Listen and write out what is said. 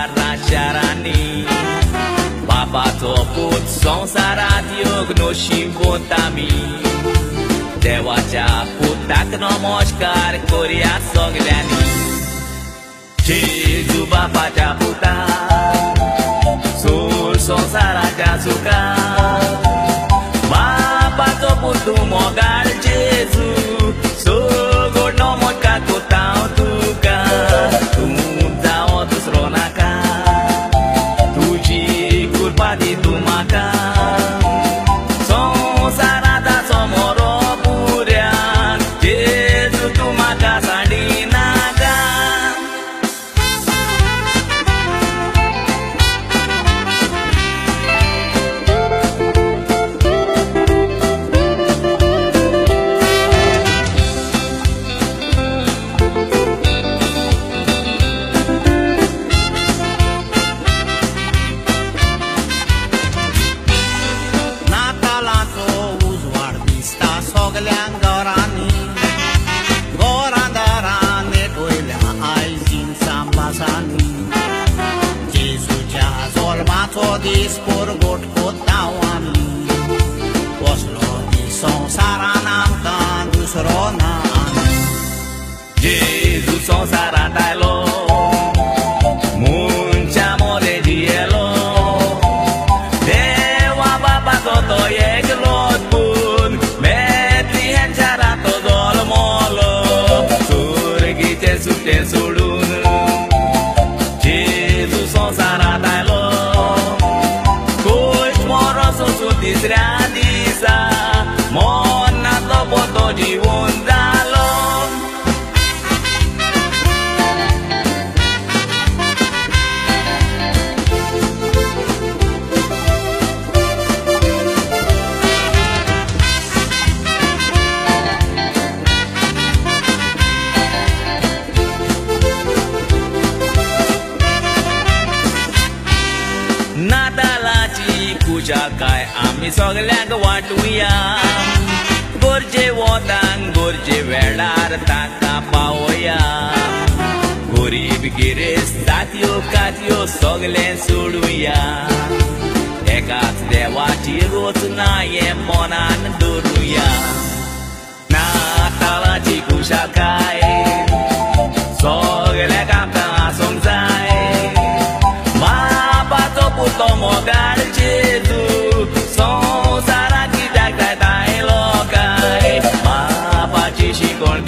दारां शारांनी बापाचो पूत संवसारांत योग नशीब आमी देवाच्या पुताक नमस्कार करया सगल्यांनी. जेजू बापाच्या पुता सोड संवसाराच्या सुखा बापाचो पूत तूं मोगाळ जेजू सगळो नमस्कार करता हांव तुका. तूं जावो दुसरो नाका तुजी कृपा दी तूं म्हाका संवसारांत आसो मोरो पुऱ्यान जेजू तूं म्हाका सांडिनाका. नातालाचो उजवाड दिसता सगल्यांक घरांनी घरां दारां नेटयल्या आयज जिनसां पासांनी जेजूच्या जल्माचो दीस परगट कोत्ता आमी कसलो दीस संवसारान आमकां दुसरो ना आनी. जेजू संवसारांत आयलो मनशा मोरे जियेलो देवा बापाचो तो एकलोच पूत बेथलेहेम शारांत तो जल्मलो सुर्गीचें सुटें सोडून जेजू संवसारांत आयलो कश्ट मरो सोंसून तिसऱ्या दिसा मरणांतलो परतो जिवन जालो. नातालाची खुशालकाय आमी सगल्यांक वांटुया गरजे वतान गरजे वेळार तांकां पावया गरीब गिरेस्त जातयो कातयो सगलें सोडुया एकाच देवाची रचना हें मनान दवरुया. नातालाची खुशालकाय सगल्यांक आमकां आसूंक जाय बापाचो पूत तो मोगाळ जेजू संवसाराक कित्याक जाय आयलो काय बापाची शिकवण.